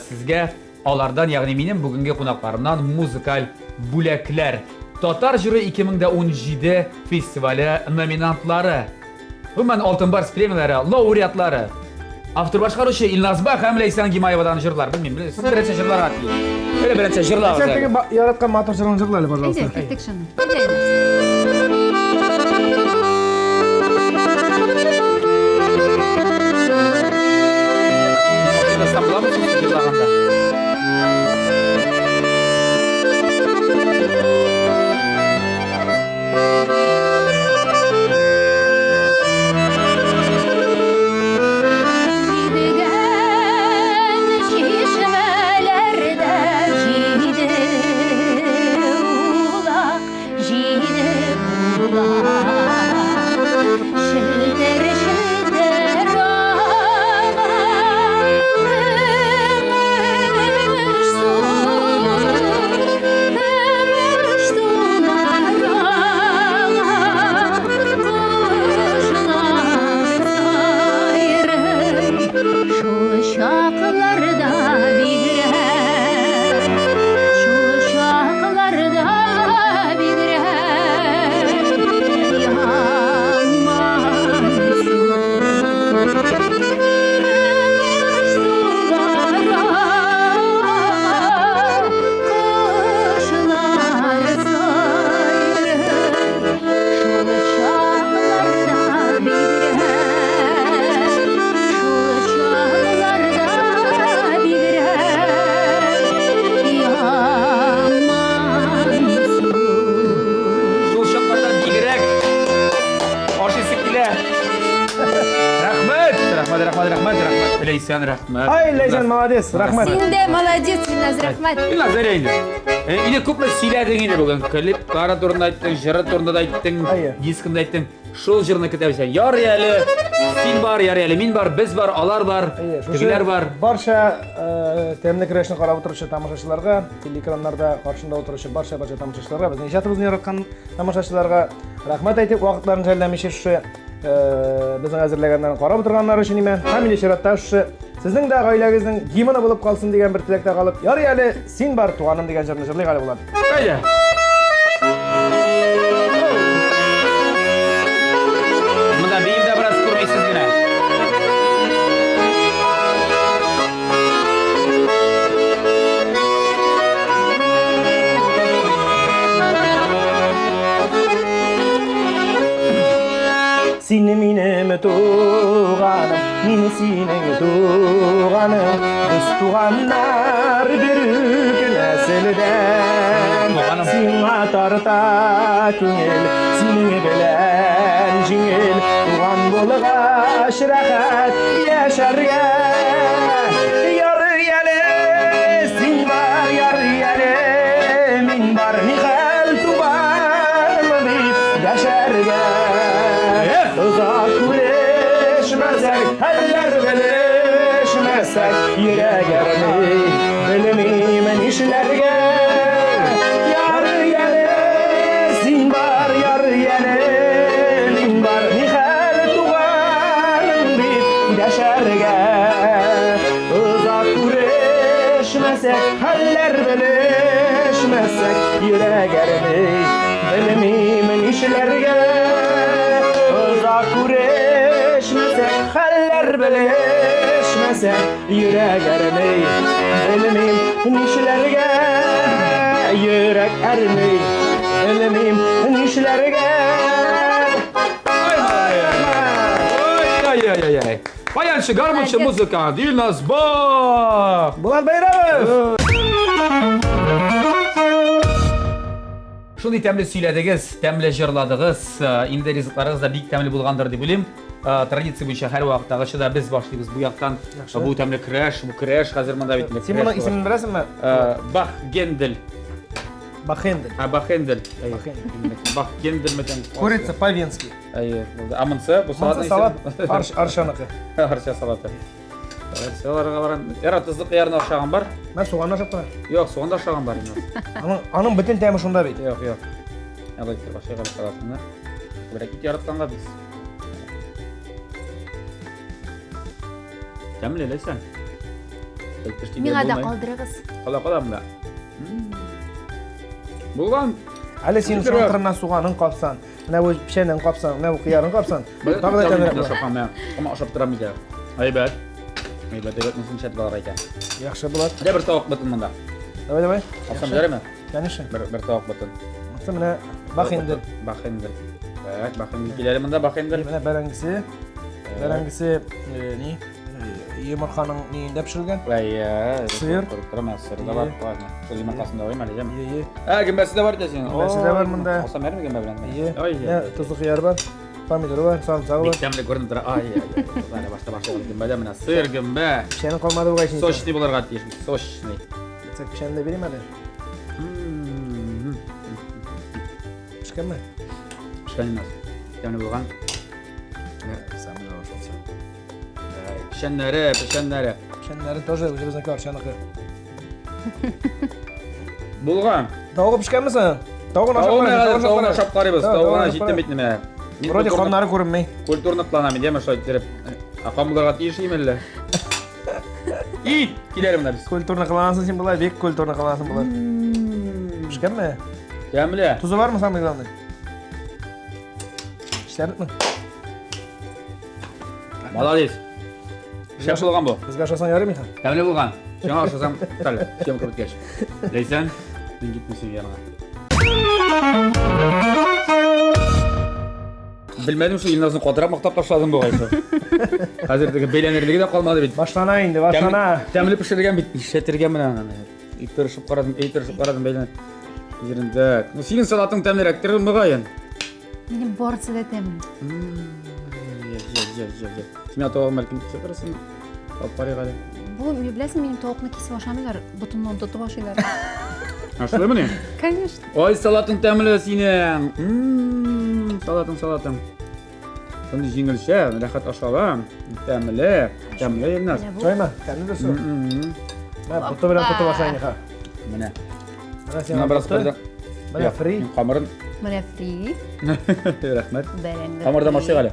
сезгә алардан, ягъни минем бүгенге кунакларымнан музыкаль бүләкләр. Татар җыры 2017 фестивале номинантлары. Гомумән Алтын Барс премияләре лауреатлары. Автор башкаручы Илназ Бах һәм Ләйсән Гимаевадан җырлар. Белмим, сез беренче җырларга тиеш. Әле беренче җырлагыз. Сен әле. теге яраткан матур җырыңны җырла әле, Әйдә, пожалуйста. киттек шуны. Әйдә, Илназ. Җырласам буламы соң сез җырлаганда? Җидегән чишмәләрдә җиде улак, җиде улак. Челтер, челтер ага, көмеш су, көмеш сулар ага, кошлар сайрый. Шул чакларда бигрәк, шул чакларда бигрәк яман су. Көмеш сулар ага, кошлар сайрый. Шул чакларда бигрәк, шул чакларда бигрәк яман су. Шул чаклардан бигрәк ашыйсы килә. Рәхмәт, рәхмәт, рәхмәт, рәхмәт, рәхмәт. Ләйсән, рәхмәт. Ай, Ләйсән, молодец, рәхмәт. Син дә молодец, Илназ, рәхмәт. Илназ, әйдә инде. Э, Инде күпме сөйләдең инде бүген. Клиплары турында әйттең, җыры турында да әйттең, Әйе. дискын да әйттең. Шул җырны көтәбез. Ярый әле син бар, ярый әле мин бар, без бар, алар бар, Әйе, шушы тегеләр бар. Барча э, тәмле көрәшне карап утыручы тамашачыларга, телеэкраннарда каршында утыручы барча барча тамашачыларга, безнең иҗатыбызны яраткан тамашачыларга рәхмәт әйтеп, вакытларын жәлләмичә шушы э, безнең әзерләгәннәрен карап утырганнары өчен име. Һәм инде чиратта шушы сезнең дә гаиләгезнең гимны булып калсын дигән бер теләктә калып, ярый әле син бар туганым дигән җырны җырлыйк әле Булат. Әйдә. Монда биим дә бераз күрмисез генә. Син минем туганым, мин синең туганым. Туганнар бер үк нәселдән. Сиңа тарта күңел, синең белән җиңел. Туган булгач рәхәт яшәргә. Ярый әле син бар, ярый әле мин бар. Нихәл туганым дип дәшәргә. Озак күрешмәсәк, хәлләр белешмәсәк, йөрәк әрни, белмим нишләргә. Ярый әле син бар, ярый әле мин бар, нихәл туганым дип дәшәргә. Озак күрешмәсәк, хәлләр белешмәсәк, йөрәк әрни, белмим нишләргә. Озак күрешмәсәк, хәлләр белешмәсәк, йөрәк әрни, белмим нишләргә. Йөрәк әрни, белмим нишләргә. Ай-яй-яй. Баянчы, гармунчы, музыкант Илназ Бах! Булат Байрамов! Шундый тәмле сөйләдегез, тәмле җырладыгыз. Инде ризыкларыгыз да бик тәмле булгандыр дип уйлыйм. Традиция буенча һәрвакыттагыча да без башлыйбыз бу яктан. Бу тәмле көрәш, бу көрәш хәзер монда бит. Син моның исемен беләсеңме? Бах Гендель. Бахендель. А Бахендель. Бах Гендель мәтән. Курица по-венски. Әйе, булды. А монысы бу салат. Салат арчаныкы. Арча салаты. Арчаларга барган. Яра тозлы кыярны ашаган бар. Мен суганны ашап тора. Юк, суган да ашаган бар инде. Аның аның бөтен тәме шунда бит. Юк, юк. Алай итеп ашыйк әле салатны. Күбрәк ит яратканга без. Тәмле ләйсән. Миңа да калдырыгыз. Кала кала монда. Булган. Әле син шуның кырыннан суганын капсан, менә бу печәнен капсаң, менә бу кыярын капсаң, тагы да тәмлерәк була. Ашап менә. Ама ашап торам икән. Әйбәт. Әйбәт, әйбәт, мөһим шәт булар икән. Яхшы була. Менә бер тавык ботын монда. Давай, давай. Алсам ярыймы? Конечно. Бер бер тавык ботын. Монысы менә бахиндер. Бахиндер. Так, бахиндер килә монда бахиндер. Менә бәрәңгесе. Бәрәңгесе ни? Йомырканың ниендә пешерелгән. Әйе. Сыр. Күреп торам, сыр да бар. Ладно. Шул йомыркасын да куйм әле, җәме. Әйе. Ә, гөмбәсе дә бар икән синең. Гөмбәсе дә бар монда. Алсам ярыймы гөмбә белән? Әйе. Ай. Менә тозлы кыяр бар, помидор бар, сарымсагы Бик бар. тәмле күренеп тора. Ай, ай, ай. Әле башта башта гөмбәдә менә сыр, гөмбә. Печәне калмады бугай синең. Сочный булырга тиеш, сочный. Сәк печәнне дә бирим әле. Пешкәнме? Пешкән инде. Тәмле булган. Печәннәре, печәннәре. Печәннәре тоже үзебезнеке арчаныкы. Булган. Тавыгы пешкәнме соң? Тавыгын ашап Тавыгын карыйбыз. тавыгын ашап карыйбыз. Тавыгына җиттем бит менә. Вроде каннары күренми. Культурно кыланам, идеме шулай иттереп. Ә кан булырга тиеш име әллә? Ит! Киләр монда без. Культурно кыланасың син болай, бик культурно кыланасың болай. Пешкәнме? Тәмле. Тузы бармы самый главный? Эшләрме? Молодец. Шәп булган бу. Безгә ашасаң ярый микән? Тәмле булган. Сиңа ашасам, тәле, съемка беткәч. Ләйсән, мин киттем синең яныңа. Белмәдем шул Илназны катырак мактап ташладым бугай шул. Хәзер теге бәйләнерлеге дә калмады бит. Башлана инде, башлана. Тәмле пешергән бит. Нишләтергә менә аны. И тырышып карадым, и тырышып карадым бәйләнеп. Җирендә. Ну синең салатың тәмлерәктер мөгаен. Минем барысы да тәмле. Син миңа тавыгын бәлкем кисеп торасың. Алып карыйк әле. Бу, мин беләсең, минем тавыкны кисеп ашамыйлар, ботыннан тотып ашыйлар. А шулаймыни? Конечно. Ой, салатың тәмле синең. Салатың, салатың. Шундый җиңелчә, рәхәт ашала. Тәмле, тәмле Илназ. Менә бу. Шулаймы? Тәмле дә су. Менә боты белән тотып ашайын ха. Менә. Менә сиңа Менә бераз боты. бирдем. Менә фри. Камырын. Менә фри. Рәхмәт. Бәрәңге. Камырдан фри. ашыйк әле.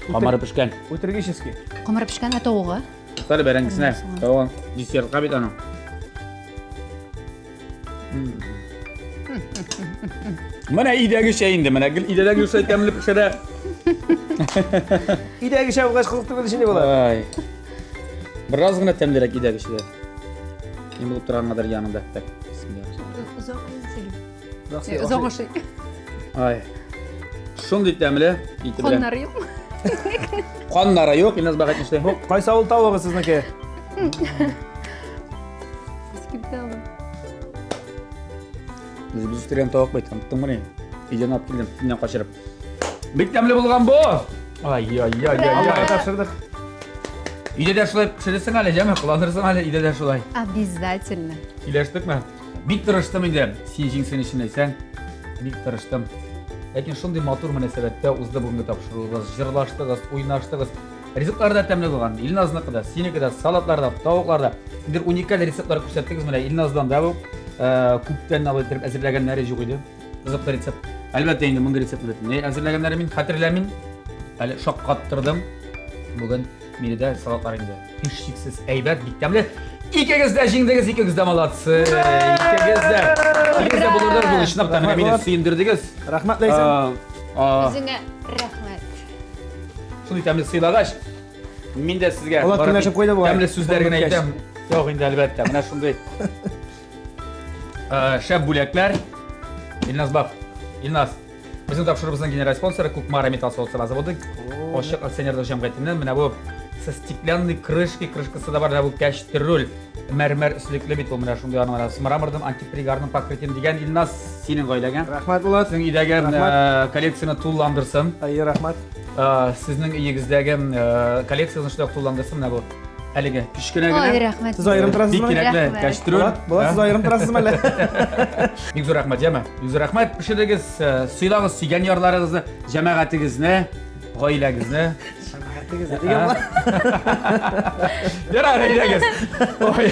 Камыры пешкән. Утергический. Камыры пешкән, ә тавыгы? Туктале бәрәңгесенә. Тавыгын десертка бит аның. Менә өйдәгечә инде, менә гел өйдәге шулай тәмле пешерә. Өйдәгечә булгач кызык түгел инде була. Ай. Бераз гына тәмлерәк өйдәгечә. Мин булып торган кадәр янында. Так, бисмилла. Озак ашый. Ай. Шундый тәмле ите белән. Каннары юкмы? Каннары юк, Илназ Бәхәт нишләй? Бу кайсы авыл тавыгы сезнеке? Искитәле. Без без үстергән тавык бит, оныттыңмыни? Өйдән алып килдем, миннән качырып. Бик тәмле булган бу. Ай-яй-яй-яй. Аллага тапшырдык. Өйдә дә шулай пешерерсең әле, җәме, кыланырсың әле, өйдә дә шулай. Обязательно. Сөйләштекме? Бик тырыштым инде, син җиңсен өчен әйтсәң, бик тырыштым. Ләкин шундый матур мөнәсәбәттә узды бүгенге тапшыруыбыз. Җырлаштыгыз, уйнаштыгыз. Ризыклар да тәмле булган. Илназныкы да, синеке дә, салатлар да, тавыклар да. Инде уникаль рецептлар күрсәттегез менә Илназдан да бу. Э, күптән алай итеп әзерләгәннәре юк иде. Кызыклы рецепт. Әлбәттә инде мондый рецептны бөтенләй әзерләгәннәре мин хәтерләмим. Әле шаккаттырдым. Бүген мине дә салатлар инде һичшиксез әйбәт, бик тәмле. Икегез дә җиңдегез, икегез дә молодцы. Икегез дә. Икегез дә булдырдыгыз бүген чынлап та менә мине сөендердегез. Рәхмәт, Ләйсән. Үзеңә рәхмәт. Шундый тәмле сыйлагач, мин дә сезгә Алар көнләшеп куйды бугай. Тәмле сүзләр генә әйтәм. Юк инде әлбәттә, менә шундый шәп бүләкләр. Илназ баб, Илназ, Безнең тапшыруыбызның генераль спонсоры Кукмара металл савыт-саба заводы ачык акционерлык җәмгыятеннән менә бу со стеклянной крышкой крышкасы да бар, менә бу кәчтерүл мәрмәр өслекле бит ул менә шундый аның менә с мраморным антипригарным покрытием дигән Илназ синең гаиләгә. Рәхмәт, Булат. Сезнең өйдәге Рәхмәт. коллекцияне тулыландырсын. Әйе, рәхмәт. Сезнең өегездәге коллекцияне шулай ук тулыландырсын менә бу әлеге кечкенә Ой, генә. рәхмәт. Сез аерым Бик торасызмы? кирәкле Рәхмәт. кәчтерүл. Булат, Булат, сез аерым торасызмы әллә? Бик зур рәхмәт, яме. Бик зур рәхмәт. Пешерегез, сыйлагыз сөйгән ярларыгызны, җәмәгатегезне, гаиләгезне. Җәмәгатегезне дигән бар. Ярар, әйдәгез. Ой.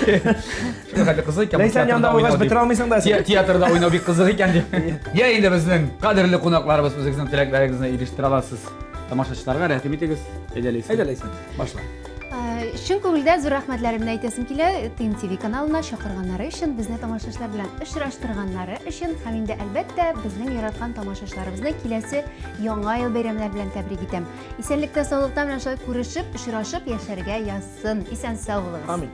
Шуның хәтле кызык икән. бу Ләйсән театрда янында уйнау булгач дип. бетерә алмыйсың да син. Театрда уйнау бик кызык икән дип. Я инде безнең кадерле кунакларыбыз үзегезнең теләкләрегезне ирештерә аласыз. Тамашачыларга рәхим итегез. Әйдә, Ләйсән. Әйдә, Ләйсән. Башла. Чын күңелдән зур рәхмәтләремне әйтәсем килә ТМТВ каналына чакырганнары өчен, безне тамашачылар белән очраштырганнары өчен һәм инде әлбәттә безнең яраткан тамашачыларыбызны киләсе Яңа ел бәйрәмнәре белән тәбрик итәм. Исәнлектә, саулыкта менә шулай күрешеп, очрашып яшәргә язсын. Исән сау булыгыз. Амин.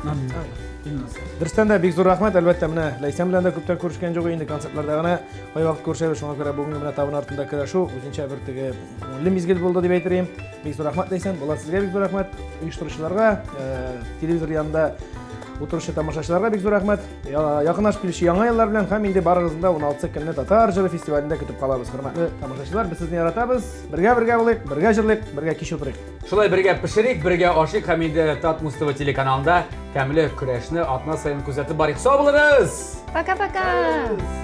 Дөрестән дә бик зур рәхмәт. Әлбәттә, менә Ләйсән белән дә күптән күрешкән юк инде концертларда гына кайвакыт күрешәбез. Шуңа күрә бүгенге менә табын артында көрәшү үзенчә бер теге күңелле мизгел булды дип әйтер идем. Бик зур рәхмәт, Ләйсән. Булат, сезгә бик зур рәхмәт. Оештыручыларга, э, телевизор янында утыручы тамашачыларга бик зур рәхмәт. Якынлашып килүче яңа еллар белән һәм инде барыгызны да 16 көнне татар җыры фестивалендә көтеп калабыз. Хөрмәтле тамашачылар, без сезне яратабыз. Бергә-бергә булыйк, бергә җырлыйк, бергә кич утырыйк. Шулай бергә пешерик, бергә ашыйк һәм инде Татмус ТВ телеканалында тәмле көрәшне атна саен күзәтеп барыйк. Сау булыгыз! Пока-пока!